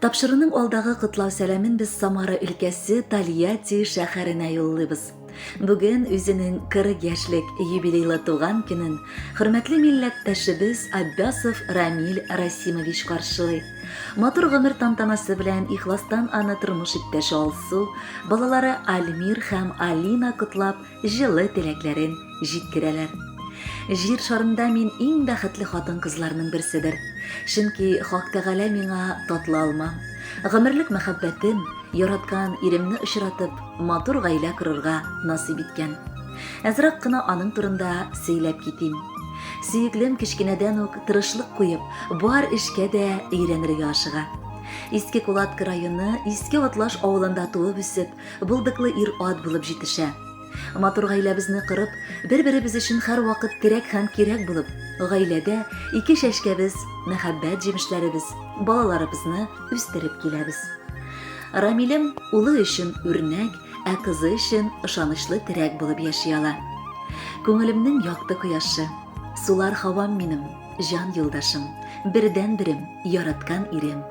Тапшыруның алдагы котлау сәламен без Самара өлкәсе Тольятти шәһәренә юллыйбыз. Бүген үзенең 40 яшьлек юбилейлы туган көнен хөрмәтле милләттәшебез Аббасов Рамиль Расимович каршылый. Матур гомер тантанасы белән ихластан аны тормыш иптәше Алсу, балалары Альмир һәм Алина котлап, җылы теләкләрен җиткерәләр. Җир шарында мин иң бәхетле хатын-кызларның берседер. Чөнки Хак Тәгалә миңа татлы алма, гомерлек мәхәббәтем, яраткан иремне очратып, матур гаилә корырга насыйп иткән. Әзрәк кына аның турында сөйләп китим. Сөеклем кечкенәдән үк тырышлык куеп, бар эшкә дә өйрәнергә ашыга. Иске Кулатка районы Иске Атлаш авылында туып-үсеп, булдыклы ир-ат булып җитешә. Матур гаиләбезне корып, бер-беребез өчен һәрвакыт терәк һәм кирәк булып, гаиләдә ике чәчкәбез, мәхәббәт җимешләребез, балаларыбызны үстереп киләбез. Рамилем улы өчен үрнәк, ә кызы өчен ышанычлы терәк булып яши ала. Күңелемнең якты кояшы, сулар һавам минем, җан юлдашым, бердәнберем, яраткан ирем.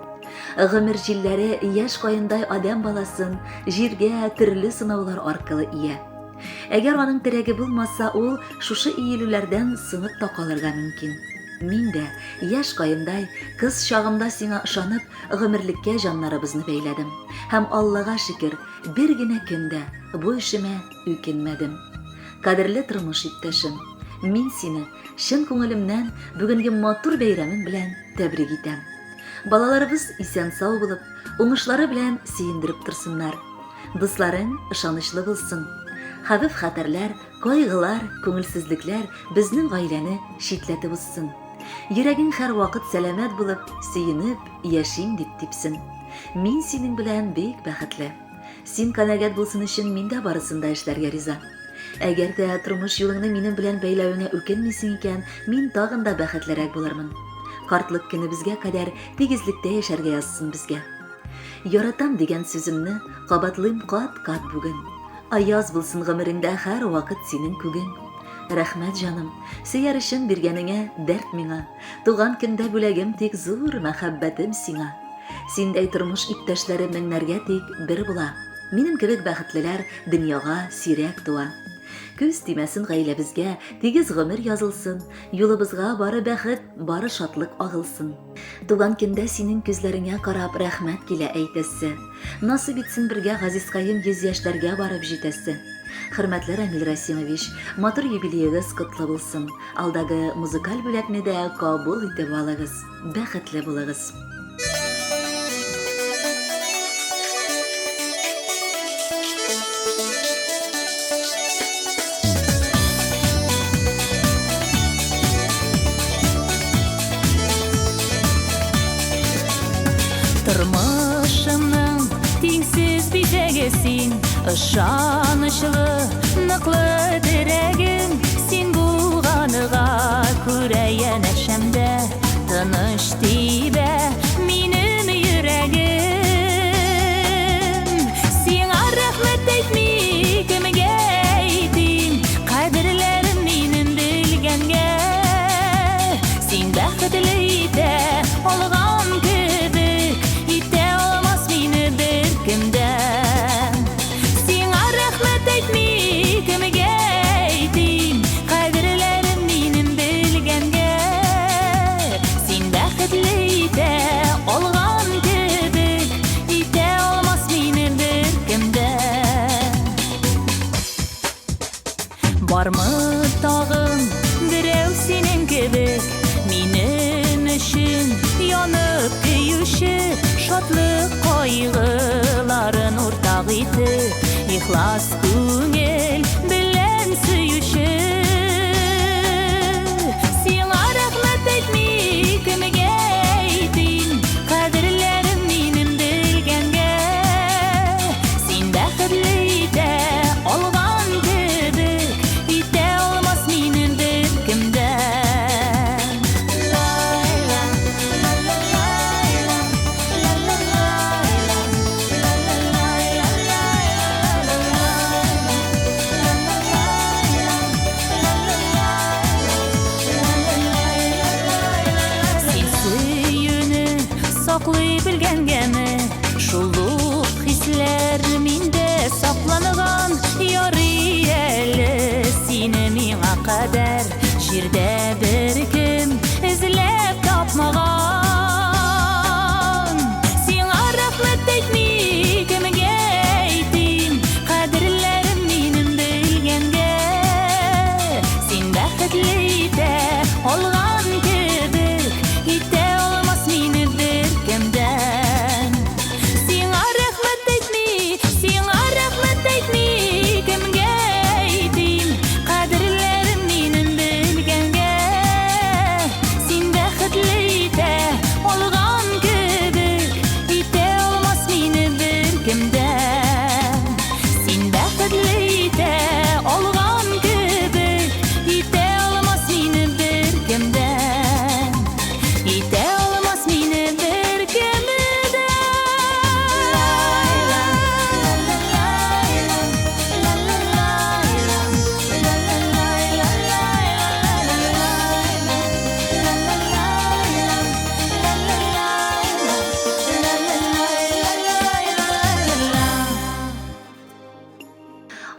Гомер җилләре яшь каендай адәм баласын җиргә төрле сынаулар аркылы ия. Әгәр аның терәге булмаса, ул шушы иелүләрдән сынып та калырга мөмкин. Мин дә, яшь каендай, кыз чагымда сиңа ышанып, гомерлеккә җаннарыбызны бәйләдем. Һәм Аллага шөкер, бер генә көн дә бу эшемә үкенмәдем. Кадерле тормыш иптәшем, мин сине чын күңелемнән бүгенге матур бәйрәмең белән тәбрик итәм. Балаларыбыз исән-сау булып, уңышлары белән сөендереп торсыннар. Дусларың ышанычлы булсын. Хәвеф-хәтәрләр, кайгылар, күңелсезлекләр безнең гаиләне читләтеп узсын. Йөрәгең һәрвакыт сәламәт булып, сөенеп яшим дип типсен. Мин синең белән бик бәхетле. Син канәгать булсын өчен мин дә барысын да эшләргә риза. Әгәр дә тормыш юлыңны минем белән бәйләвеңә үкенмисең икән, мин тагын да бәхетлерәк булырмын. Картлык көнебезгә кадәр тигезлектә яшәргә язсын безгә. Яратам дигән сүземне кабатлыйм кат-кат бүген. Аяз булсын гомереңдә һәрвакыт синең күгең. Рәхмәт, җаным, сөяр өчен биргәнеңә дәрт миңа. Туган көндә бүләгем тик зур мәхәббәтем сиңа. Синдәй тормыш иптәшләре меңнәргә тик бер була. Минем кебек бәхетлеләр дөньяга сирәк туа. Күз тимәсен гаиләбезгә, тигез гомер язылсын, юлыбызга бары бәхет, бары шатлык агылсын. Туган көндә синең күзләреңә карап рәхмәт килә әйтәсе. Насыйп итсен бергә газизкаем 100 яшьләргә барып җитәсе. Хөрмәтле Рамил Расимович, матур юбилеегыз котлы булсын. Алдагы музыкаль бүләкне дә кабул итеп алыгыз. Бәхетле булыгыз. Тормышымның тиңсез бизәге син, ышанычлы, ныклы терәгем, син булганыга күрә янәшәмдә. Тыныч тибә минем йөрәгем. Сиңа рәхмәт әйтми кемгә әйтим, кадерләрем минем белгәнгә. Син бәхетле итә алган кебек, итә алмас мине беркем дә. Сиңа рәхмәт әйтми кемгә әйтим, кадерләрем минем белгәнгә. Син бәхетле итә алган кебек, итә алмас мине беркем дә. Бармы тагын берәү синең кебек, минем өчен янып көюче, шатлык кайгыларын уртак итеп, ихлас күңел белән сөюче. Сиңа рәхмәт әйтми кемгә әйтим, кадерләрем минем белгәнгә. Син бәхетле итә алган кебек, итә алмас мине беркем дә. Син сөюне саклый белгәнгәме? Җирдә беркем эзләп тапмаган. Сиңа рәхмәт әйтми кемгә әйтим, кадерләрем минем белгәнгә. Син бәхетле итә алган кебек, итә алмас мине беркемдән. Сиңа рәхмәт әйтми, сиңа рәхмәт әйтми кемгә әйтим, кадерләрем минем белгәнгә. Син бәхетле итә алган кебек, итә алмас мине беркемдә. Син бәхетле итә алган кебек, итә алмас мине беркемдә. Итә алмас мине беркем дә.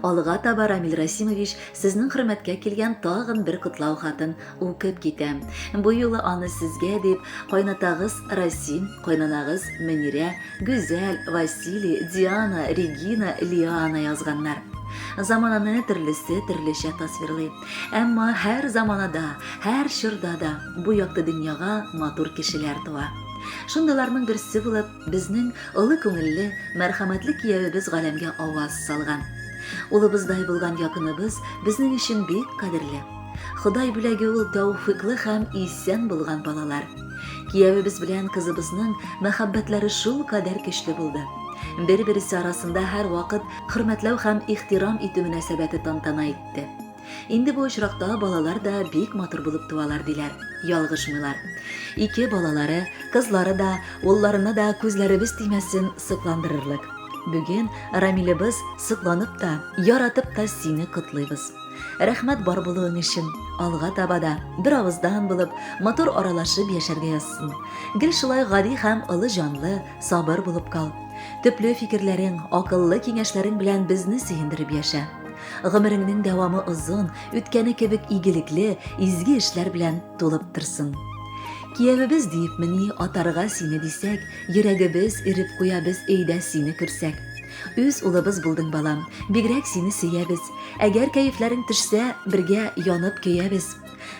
Алга таба Рамил Расимович сезнең хөрмәткә килгән тагын бер котлау хатын укып китә. Бу юлы аны сезгә дип кайнатагыз Расим, кайнанагыз Мөнирә, Гүзәл, Василий, Диана, Регина, Лиана язганнар. Замананы төрлесе төрлечә тасвирлый. Әмма һәр заманада, һәр чорда да бу якты дөньяга матур кешеләр туа. Шундыйларның берсе булып, безнең олы күңелле, мәрхәмәтле киявебез галәмгә аваз салган. Улыбыздай булган якыныбыз безнең өчен бик кадерле. Ходай бүләге ул тәүфыйклы һәм исән булган балалар. Киявебез белән кызыбызның мәхәббәтләре шул кадәр көчле булды. Бер-берсе арасында һәрвакыт хөрмәтләү һәм ихтирам итү мөнәсәбәте тантана итте. Инде бу очракта балалар да бик матур булып туалар, диләр. Ялгышмыйлар. Ике балалары, кызлары да, улларына да күзләребез тимәсен сокландырырлык. Бүген Рамилебез сокланып та, яратып та сине котлыйбыз. Рәхмәт бар булуың өчен. Алга таба да бер авыздан булып, матур аралашып яшәргә язсын. Гел шулай гади һәм олы җанлы, сабыр булып кал. Төпле фикерләрең, акыллы киңәшләрең белән безне сөендереп яшә. Гомереңнең дәвамы озын, үткәне кебек игелекле, изге эшләр белән тулып торсын. Киявебез диепмени атарга сине дисәк, йөрәгебез эреп куя без өйдә сине күрсәк. Үз улыбыз булдың, балам, бигрәк сине сөябез. Әгәр кәефләрең төшсә, бергә янып көябез.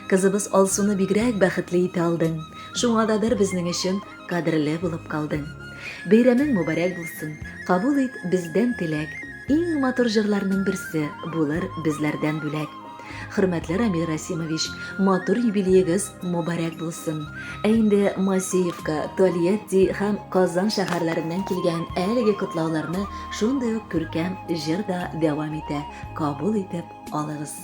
Кызыбыз Алсуны бигрәк бәхетле итә алдың. Шуңа да бер безнең өчен кадерле булып калдың. Бәйрәмең мөбарәк булсын, кабул ит бездән теләк. Иң матур җырларның берсе булыр безләрдән бүләк. Хөрмәтле Рамил Расимович, матур юбилеегыз мөбарәк булсын. Ә инде Масеевка, Тольятти һәм Казан шәһәрләреннән килгән әлеге котлауларны шундый ук күркәм җыр да дәвам итә, кабул итеп алыгыз.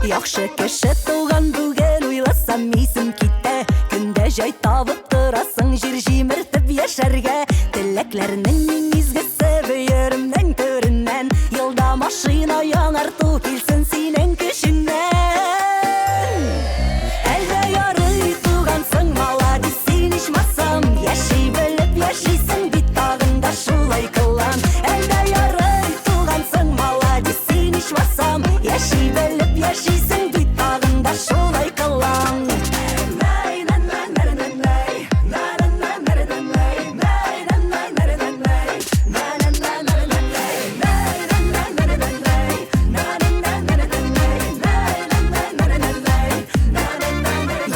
Яхшы кеше туган бүген уйласам исем китә. Көндә җай табып торасың җир җимертеп яшәргә. Теләкләрнең иң изгесе бөеремнең түреннән. Елда машина яңарту килсен синең көчеңнән. Әлдә ярый тугансың, маладис син ичмасам. Яши белеп яшисең бит тагын да шулай кылан. Әлдә ярый тугансың, маладис син ичмасам. Яши белеп яшисең бит тагын да шулай кылан.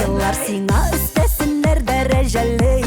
Еллар сиңа өстәсеннәр дәрәҗәле.